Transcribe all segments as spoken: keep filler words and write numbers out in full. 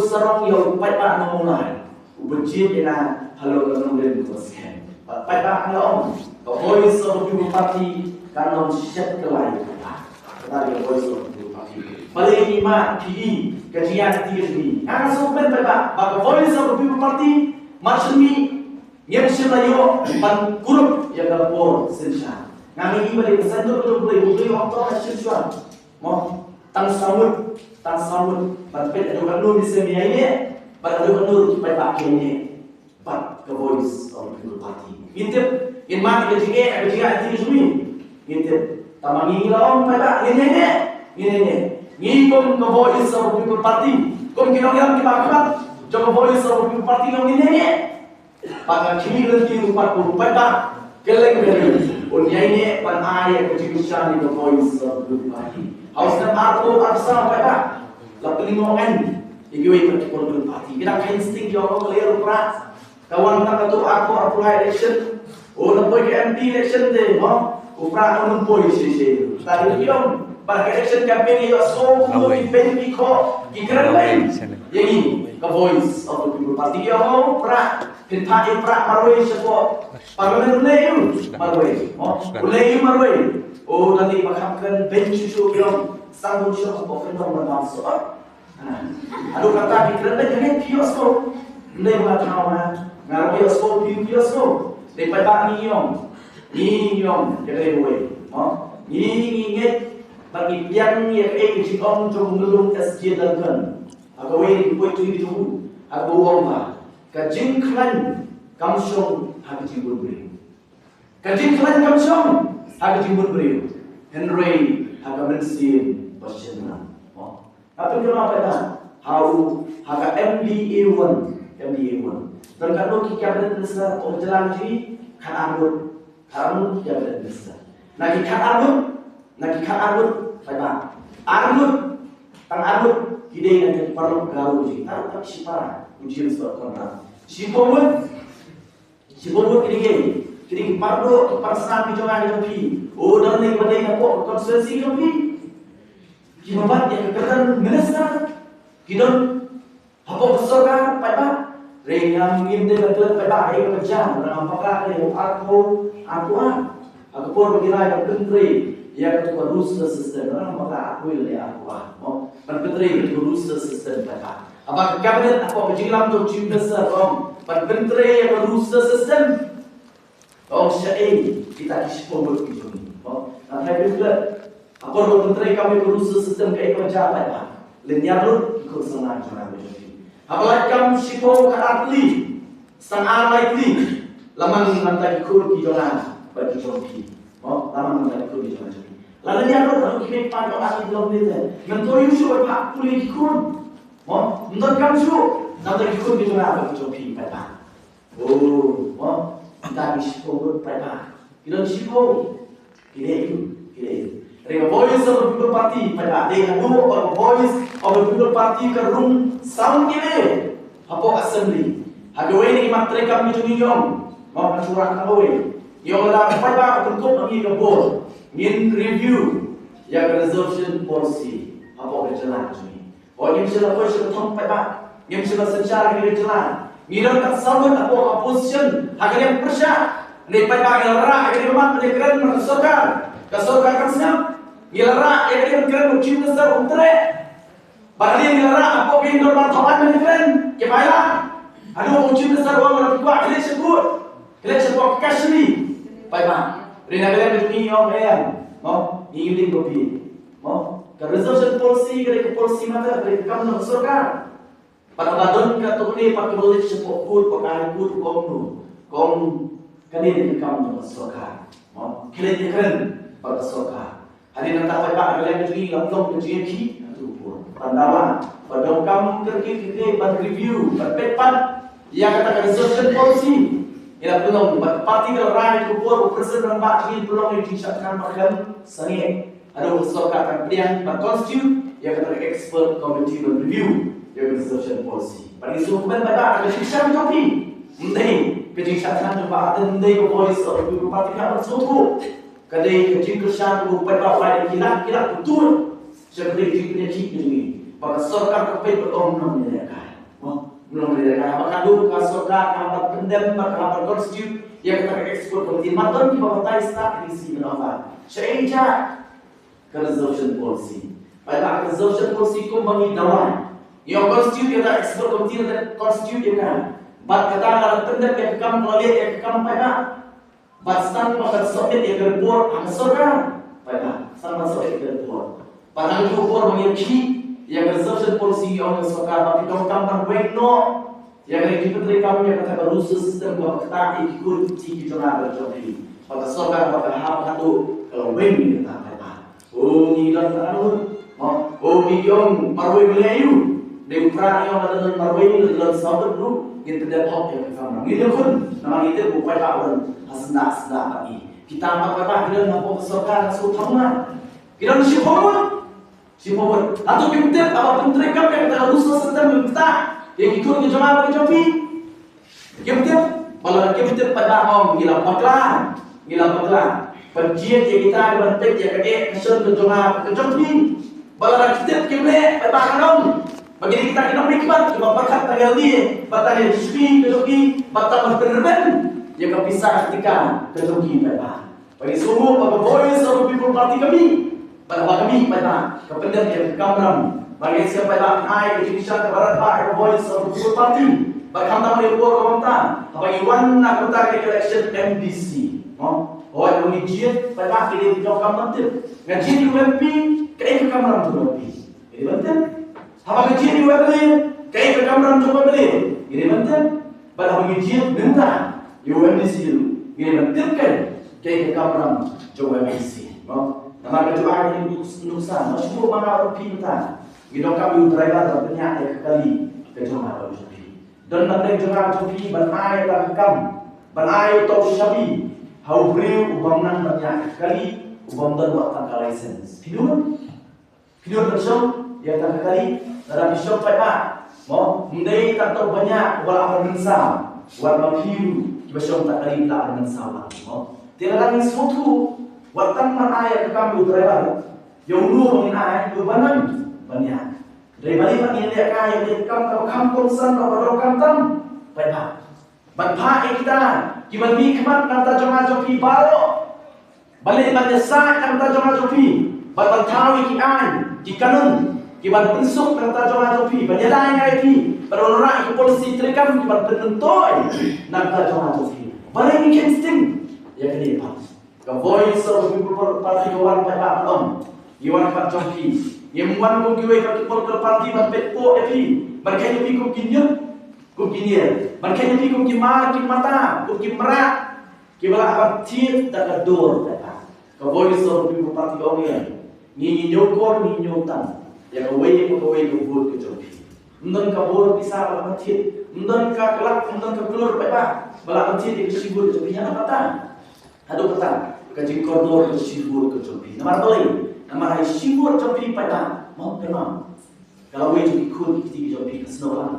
Sarong ïa u paidbah Nongmawlai uba jied ïa nga halor ka nongrim kaba skhem. Bad paidbah nga ong, ka Voice of the People Party kan ym shet kylla ïa u paidbah. Kata ka Voice of the People Party. Balei ngi mad phi ïa ka jingïaid lynti ka jong ngi? Nga sngewkmen paidbah ba ka Voice of the People Party, mar shen ngi ngim shym la ïoh ban kurup ïa ka por synshar. Nga ngeit ba dei ka saiñdur ka jong U Blei, U Blei u ong to ka shim shuwa. Mo, tang saw ngut, tang saw ngut ban peit haduh katno mynsiem ïaineh, bad haduh katno ki paidbah ki ïaineh bad ka Voice of the People Party. Ngin tip, ngin mad ka jingeh, ka jingeh lynti ka jong ngi. Ngin tip. Tangba ngi ngi la ong paidbah ngin ïaineh, ngin ïaineh. Ngi kum ka Voice of the People Party, kum ki nongïalam kiba khmat jong ka Voice of the People Party, ngi ong ngin ïaineh. Bad nga khmih lynti ruh pat ba u paidbah kylleng kylleng un ïaineh ban ai ïa ka jingkyrshan ïa ka Voice of the People Party. Ha u snem arphew arphew saw paidbah, la pynlyngngoh ngan ïa kiwei pat ki political party. Ki dang kheiñ sting, ki ong ka lyer u Prah ka wan tang katto arphew arphew lai election. O, la poi ka M P election te, mo, u Prah un poi shisha. Tadi ki ong ba ka election campaign ïa sngewbha kumno ki pyn ki khoh, ki kren beiñ ïa ngi ka Voice of the People Party. Ki ong u Prah, pynphah ïa u Prah marwei shapoh Parliament, u leh ïa u marwei, mo, u leh ïa u marwei. O, tadi ba kham kren beiñ shuh shuh, ki ong, sang bun shuh ba kren dong ban bam soh. Haduh kata ki kren da, ngi ngeit phi ïohsngew. Ym dei ba nga thaw, nga ruh ïohsngew, phi phi ïohsngew. Dei paidbah ngi ïong, ngi ïong ïa kawei, mo, ngi ngi ngeit bad ngi pdiang ïa kaei ka jingong jong u Myllung S J Duncan ha kawei ka poetry jong u, ha kaba u ong ba ka jingkhlaiñ kam shong ha ka jingbun briew. Ka jingkhlaiñ kam shong ha ka jingbun briew, hynrei ha ka mynsiem ba shynrang. Mo, nga pynkylla paidbah, ha u, ha ka M D A one, M D A one, don katno ki cabinet minister hapoh ka jylla ka jong ngi? Khatar ngut, khatar ngut ki cabinet minister. Na ki khatar ngut, na ki khatar ngut paidbah, ar ngut, tang ar ngut ki dei na ki paralok Garo ka jong ngi. Tang, tang shipara u James bad Conrad. Shiphew ngut, shiphew ngut ki dei, ki dei ki paralok, ki parsnam ki jong nga ki jong phi. O, don ne ba dei napoh constituency jong phi? Kiba bat ïa ka kyrdan minister ki don hapoh ka sorkar paidbah. Hynrei ngam, ngim dei ban klet paidbah, hynrei ka jam, ngam bakla, hynrei u arphew, arphew ar. Ha ka por ba ngi la ïa ka pyntrei ïa kata ka roster system, ngam bakla, arphew lane arphew ar, mo, ban pyntrei ïa kata ka roster system paidbah. Haba ka cabinet hapoh ka jingïalam jong u Chief Minister ka ong ban pyntrei ïa ka roster system, ka ong shaei kita ki shiphew ngut ki jong ngi, mo? Nga tharai phi klet, ha por ba pyntrei kam ïa ka roster system, kaei kaba jia paidbah? Lynñiar lut ki khun samla ki jong nga bad jong phi. Haba lait kam shiphew khatar tylli, san ar lai tylli, la man nangta ki khun ki jong nga bad ki jong phi, mo? La man nangta ki khun ki jong nga jong phi. La lynñiar lut haduh ki mei kpa ki ong, ah, ki long ne te. Ngam thaw ïoh shuh ban phah pule ki khun, mo? Ym donkam shuh, nangta ki khun ki jong nga bad ki jong phi paidbah. O, mo, kita ki shiphew ngut paidbah, ki don shiphew, ki dei, ki dei. Hynrei ka Voice of the People Party paidbah, dei haduh ba ka Voice of the People Party ka rung sound ki dei hapoh Assembly. Ha kawei na ki mat treikam ki jong ngi, ngi ong, mo, ka shuwa ka kawei, ngi ong lada paidbah ka pynkup ma ngi ka bor, ngin review ïa ka reservation policy hapoh ka jylla ka jong ngi. Hooid, ngim shym la poi sha ka thong paidbah, ngim shym la synshar ïa ka jylla. Ngi don tang saw ngut hapoh ka opposition ha ka liang pyrshah. Hynrei paidbah, ngi la rah ïa ka dei ka mat ban ïakren bad ka sorkar, ka sorkar kam sngap. Ngi la rah ïa ka dei ban kren bad u Chief Minister, um treh. Bad hadien ngi la rah hapoh ka dorbar thawaiñ ban ïakren, kim ailad. Haduh ba u Chief Minister u ong ba phi kwah, khie leit sha kut, khie leit shapoh ka kashari paidbah. Hynrei na ka liang ka jong ngi, ngi ong em, mo, ngi dei ban peit, mo, ka reservation policy ka dei ka policy matter, ka dei ka kam jong ka sorkar. Bad haba don katto katne pat kaba leit shapoh kut, ba ka High Court ka ong kumno, ka ong kane dei ka kam jong ka sorkar, mo, khie leit ïakren bad ka sorkar. Hadien nangta paidbah, ha ka liang ka jong ngi la pynlong ka jingïakhih ha kato ka por. Ban dawa ba donkam kyrkieh kyrkieh ban review, ban peit pat ïa kata ka reservation policy. Ngi la pynlong, bad ka party ka la rai ha kato ka por, u President Rangbah jong ngi u pynlong ïa ka jingshah thngan ba khlem sangeh haduh ba ka sorkar kan pdiang ban constitute ïa kata ka expert committee ban review ïa ka reservation policy. Bad ngi sngewkmen paidbah, ka jingkyrshan jong phi, ym dei ka jingshah thngan jong Bah Ardent, ym dei ka Voice of the People Party, ka ban sngewthuh. Ka dei ka jingkyrshan kaba u paidbah u ai da ki lak ki lak, u tuid sha ka dei ka jingpynïakhih ka jong ngi ba ka sorkar ka peit bad ong nongïalehkai. Ka hap ban pyndem, ka hap ban constitute ïa kata ka expert committee. Mar don kiba batai stad ha ki sngi mynta. Shaei ka reservation policy? Paidbah, ka reservation policy kumba ngi dawa, ngi ong constitute ïa ka expert committee, constitute ïa ka. Bad kata ka la pyndem ïa ka kam, ka la leh ïa ka kam, paidbah. Bad sdang ba ka submit ïa ka report ha ka sorkar. Paidbah, sdang ba submit ïa ka report. Bad ha ka por ba ngi ïakhih ïa ka reservation policy, ong ïa ka sorkar ba ki donkam ban weng noh ïa ka, ki pyntreikam ïa kata ka roster system ba ktah ïa ki khun ki kti ki jong nga bad jong phi. Bad ka sorkar ba ka hap haduh ka la weng ïa kata, paidbah. O ngi don tang nud, mo. O ngi ong marwei lei ïa u. Dei u Prah ïa u la don marwei, la don saw ngut ruh, ngin pyndep hok ïa ka kamram. Ngi ïakhun, namar ngi tip u paidbah u don ha senda senda bad ngi. Kita pat paidbah ki don hapoh ka sorkar ha Suthauna. Ki don shiphew ngut. Shiphew ngut. Hato kim tip haba pyntreikam ïa kata ka roster system, kim ktah ïa ki khun ki jong nga bad ki jong phi? Kim tip. Ba lada kim tip, paidbah, ong ngi la bakla, ngi la bakla ban jied ïa kita, ban peit ïa ka eh ka shon ka jong nga ka jong phi. Ba lada ki tip kim leh, paidbah, ngan ong ba kine kita ki nongmihkhmat kiba pyrkhat tang ïa lade bad tang ïa ka jong phi, ka jong phi, bad tang ban pynrem ïa ka pisa ka tika ka jong ki, paidbah. Ba ngi sngewthuh ba ka Voice of the People Party ka mih. Bad haba ka mih, paidbah, ka pyndep ïa ka kamram. Ba ngi sngewthuh, paidbah, ai ka jingkyrshan kaba radbah ïa ka Voice of the People Party. Bad khamtam ïa ka por kaba mynta, haba ngi wan na ka bynta ka election M D C, mo, hooid, ba ngi jied, paidbah, ki dei ki donkam ban tip. Nga jied ïa u M P, kaei ka kamram jong u M P? Ki dei ban tip. Haba ngi jied ïa u M L A, kaei ka kamram jong u M L A? Ngi dei ban tip. Bad haba ngi jied mynta ïa u M D C ruh, ngi dei ban tip kein kaei ka kamram jong u M D C. Mo? Namar ka jong ngi nuksa, nuksa, mo, shu ma nga bad phi mynta. Ngi donkam ïa u driver ban pynïaid ïa ka kali ka jong nga bad jong phi. Don na pdeng jong nga bad jong phi ban ai ïa ka kam, ban ai ïa uto u shabi ha u briew u bym nang ban ñiah ïa ka kali, u bym don wat tang ka license. Phi don? Ki don ban shong ïa kata ka kali? Lada phi shong, paidbah, mo, ym dei tang uto u bniah uba lah ban mynsaw, wat ma phi ruh kiba shong kata ka kali ki lah ban mynsaw lang, mo. Te lada ngi sngewthuh, wat tang ban ai ïa ka kam ïa u driver, ïa uno ba ngin ai, ïa uba nang ban ñiah. Hynrei balei pat ngin leh kai ïa ka kam kaba kham kongsan, kaba donkam tam, paidbah? Ban phah ïa kita kiban mihkhmat na ka bynta jong nga jong phi baroh, ban leit ban ïasaid na ka bynta jong nga jong phi, bad ban thaw ïa ki aiñ, ki kanun kiban pynsuk na ka bynta jong nga jong phi, ban ïada ïa nga ïa phi, bad ban wanrah ïa ki policy treikam kiban pynmyntoi na ka bynta jong nga jong phi. Balei ngim kheiñ sting ïa kane pat? Ka Voice of the People Party ka wan, paidbah, ban ong, ngi wan ha khmat jong phi. Ngim wan kum kiwei pat ki political party ban peit poh ïa phi, ban kheiñ ïa phi kum ki ñiut, kum ki ñier, ban kheiñ ïa phi kum ki mar ki mata, kum ki mrad kiba lah ban thied da ka dur, paidbah. Ka Voice of the People Party ka ong ïa ngi, ngi ñiew kor, ngi ñiew tam ïa kawei pa kawei ka vote ka jong phi. Ym don ka bor pisa ba lah ban thied, ym don ka klak, ym don ka klur, paidbah, ba lah ban thied ïa ka shi vote ka jong phi. Ïa kata, haduh kata ka jingkordor ka shi vote ka jong phi. Namar balei? Namar ha shi vote jong phi, paidbah, mo, phi, mo, ka lawei jong ki khun ki kti ki jong phi ka snoh lang.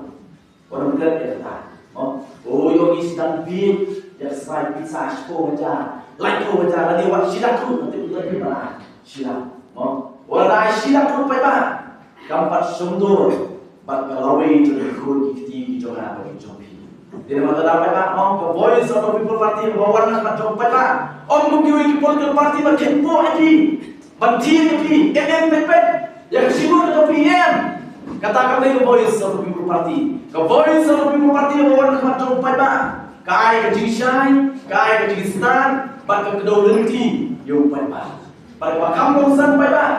Wat ym klet ïa kata, mo. O, ïoh ngi sdang bieit ïa ka sai pizza shiphew hajar, laiphew hajar, lane wat shi lak ruh, lane wat shi lak, mo. Wat lada ai shi lak ruh, paidbah, kam pat shong dur bad ka lawei jong ki khun ki kti ki jong nga bad ki jong phi. Te namar kata, paidbah, ong ka Voice of the People Party ba wan ha khmat jong paidbah, ym kum kiwei ki political party ban kheiñ poh ïa phi, ban thied ïa phi, em em pet pet ïa ka shi vote ka jong phi, em. Kata kam dei ka Voice of the People Party. Ka Voice of the People Party ba wan ha khmat jong paidbah, ka ai ka jingshai, ka ai ka jingstad bad ka kdew lynti ïa u paidbah. Bad kaba kham kongsan, paidbah,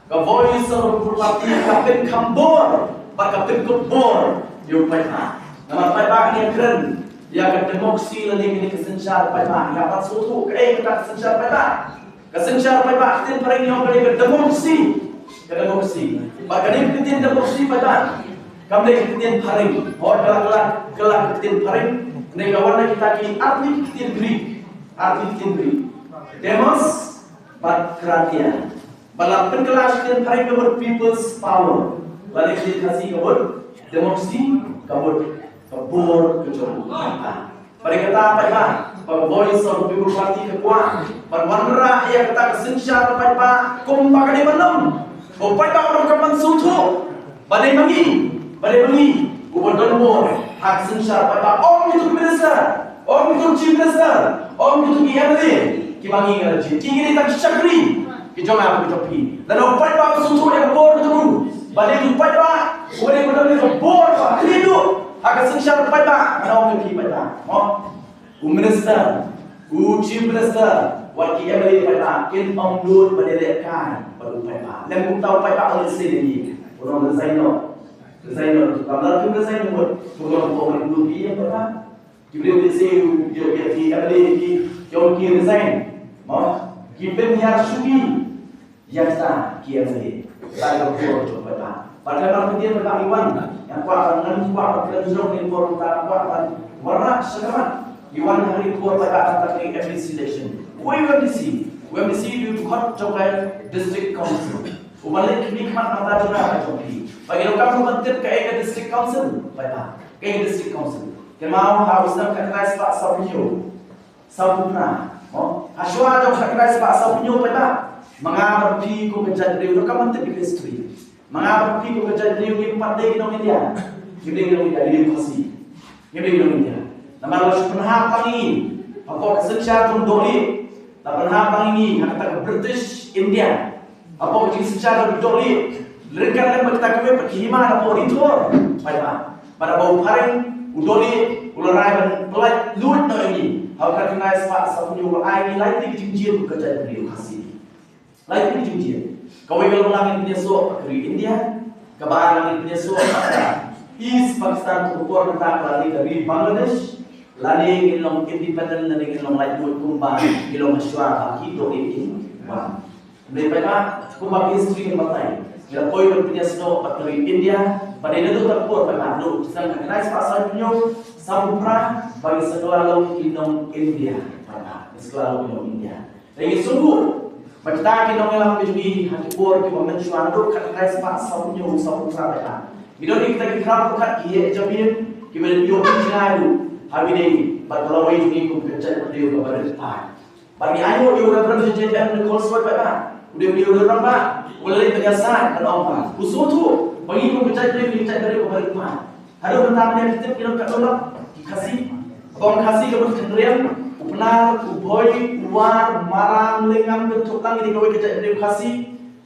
ka Voice of the People Party ka pynkham bor bad ka pynkup bor ïa u paidbah. Namar, paidbah, ngi kren ïa ka democracy lane kane ka synshar, paidbah, ngi hap ban sngewthuh kaei kata ka synshar, paidbah. Ka synshar, paidbah, ka ktien phareng ngi ong ka dei ka democracy. Ka democracy. Bad kane ka ktien democracy, paidbah, kam dei ka ktien phareng. Hooid, ka la, ka la, ka la ka ktien phareng, hynrei ka wan na kita ki artylli ki ktien Greek. Artylli ki ktien Greek. Demos bad kratia. Bad la pynkylla sha ktien phareng ka mut people's power. Lane ktien Khasi ka mut democracy, ka mut ka bor ka jong u paidbah. Bad ïa kata, paidbah, ba ka Voice of the People Party ka kwah ban wanrah ïa kata ka synshar, paidbah, kumba ka dei ban long. Ba u paidbah u donkam ban sngewthuh ba dei ma ngi, ba dei ma ngi uba don bor ha Ka synshar paidbah, ym kito ki minister, ym kito ki chief minister, ym kito ki M L A kiba ngi ngeit jin. Ki ngi dei tang ki shakri ki jong nga bad ki jong phi. Lada u paidbah u sngewthuh ïa ka bor ka jong u, ba dei u paidbah uba dei uba don ka bor ba khlieh duh ha ka synshar paidbah, ngan ong ïa phi paidbah, mo. U minister, u chief minister, wat ki M L A paidbah kin ym nud ban ïalehkai bad u paidbah. Lem kumta u paidbah u lehse ïa ngi, u ong resign noh. Resign noh. Kam da kim resign noh mut. Mut ong ko mut ïa paidbah. Ki briew lehse ïa ki M L A ki ong ki resign. Mo, ki pynhiar shuki ïa kita ki M L A. Kita ki por jong paidbah. Paidbah ki dei paidbah, ngi wan. Ngan kwah ban, ngan kwah ban kren jong ngi por, ngan kwah ban wanrah sha khmat. Ngi wan ha ri por paidbah tang ka M D C election. Uei u M D C? U M D C u dei u dkhot jong ka district council. U ban leit khmih khmat na ka bynta jong nga bad jong phi. Ba ngi donkam ruh ban tip kaei ka district council paidbah. Kaei ka district council? Kynmaw ha u snem khatkhyndai spah sawphew hynñiew, sawphew phra, mo? Ha shuwa jong khatkhyndai spah sawphew hynñiew paidbah, ma nga bad phi kum ka jaitbynriew donkam ban tip ïa ka history. Ma nga bad phi kum ka jaitbynriew ngim pat dei ki nong India. Ngim dei ki nong India, ngim dei ki Khasi. Ngim dei ki nong India. Namar la shu pynhap lang ïa ngi hapoh ka synshar jong u Dohlieh. La pynhap lang ïa ngi ha kata ka British India. Hapoh ka jingsynshar jong u Dohlieh, ryngkat lem bad kita kiwei pat ki hima hapoh Ri Thor paidbah. Bad haba u phareng u Dohlieh u la rai ban pyllait luid noh ïa ngi. Ha u khatkhyndai spah sawphew hynñiew u la ai ïa ngi lai tylli ki jingjia kum ka jaitbynriew Khasi. Lai tylli ki jingjia. Kawei ka long ba ngin pynïasoh bad ka ri India. Kaba ar, ba ngin pynïasoh bad ka East Pakistan, ka por kata ka la dei ka ri Bangladesh. Lane ngin long independent, lane ngin long laitluid kumba ngi long ha shuwa ba ki Dohlieh ki wan. Hynrei paidbah, kumba ka history kan batai, ngi la poi ban pynïasnoh bad ka ri India. Bad naduh kata ka por paidbah, naduh u snem khatkhyndai spah sawphew hynñiew, sawphew phra, ba ngi sa kylla long ki nong India paidbah. Ngi sa kylla long ki nong India. Te ngi sngewthuh ba kita ki nongïalam ki jong ngi ha ki por kiba mynshuwa, naduh khatkhyndai spah sawphew hynñiew, sawphew phra paidbah, ngi don kita ki khraw pyrkhat, ki heh jabieng, kiba ïoh jingïaid ruh ha kine, bad ka lawei jong ngi kum ka jaitbynriew kaba rit paid. Bad ngi ainguh ïa u Reverend J J M Nichols Roy paidbah, u dei u rangbah uba la leit ban ïasaid ban ong ba u sngewthuh ba ngi kum ka jaitbynriew ngi dei ka jaitbynriew kaba rit paid. Haduh mynta mynne phi tip ki don katno lak ki Khasi? Haba ong Khasi ka mut Khynriang, u Pnar, u Bhoi, u War, Maram, Lyngngam, Kynthup, tang ïa kawei ka jaitbynriew Khasi.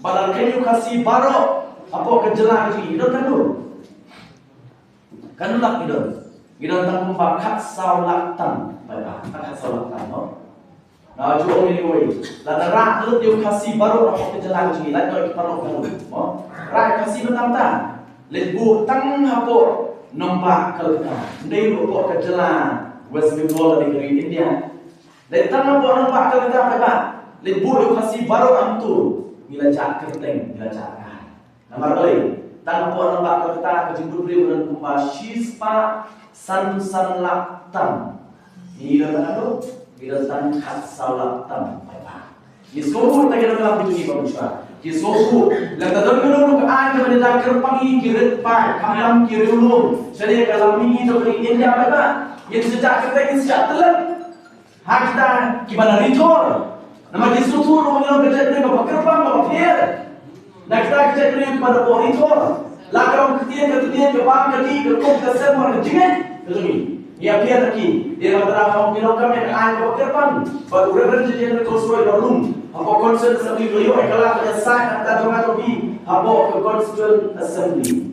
Bad la kynriang Khasi baroh hapoh ka jylla ka jong ngi ki don katno? Katno lak ki don? Ki don tang kumba khatsaw lak tam. Paidbah, khatsaw lak tam, no? Nga ju ong ïa kawei, lada rah lut ïa u Khasi baroh hapoh ka jylla ka jong ngi, lait noh ïa ki paralok baroh, mo? Rah ïa u Khasi mynta mynta. Leit buh tang hapoh nongbah Kolkata, ym dei ruh hapoh ka jylla West Bengal lane ka ri India. Leit tang hapoh nongbah Kolkata paidbah, leit buh ïa u Khasi baroh, hangto ngi la jah kyrteng, ngi la jah rai. Namar balei? Tang hapoh nongbah Kolkata ka jingbun briew ka don kumba shispah sanphew san lak tam. Ngi don tang katno? Ngi don tang khatsaw lak tam. Ngi sngewthuh kita ki nongïalam ki jong ngi ba mynshuwa. Ngi sngewthuh lada don kano kano ka aiñ kaba dei da kyrpang ïa ngi ki rit paid, khamtam ki riewlum, shane ka lam mihngi jong ka ri India paidbah, ngin sa jah kyrteng, ngin sa jah tyllep ha kita kiba na Ri Thor. Namar ngi sngewthuh ruh ba ngi long ka jaitbynriew kaba kyrpang, kaba pher na kita ki jaitbynriew kiba na hapoh Ri Thor. La ka long ka ktien, ka ktien, ka bam, ka dih, ka kup, ka sem, ka jingngeit ka jong ngi, ngi ïapher na ki. Dei namar kata ka long, ngi donkam ïa ka aiñ kaba kyrpang. Bad u Reverend J J Nichols Roy ba rung hapoh Constituent Assembly u la ïoh ïa ka lad ban ïasaid na ka bynta jong nga jong phi hapoh ka Constituent Assembly.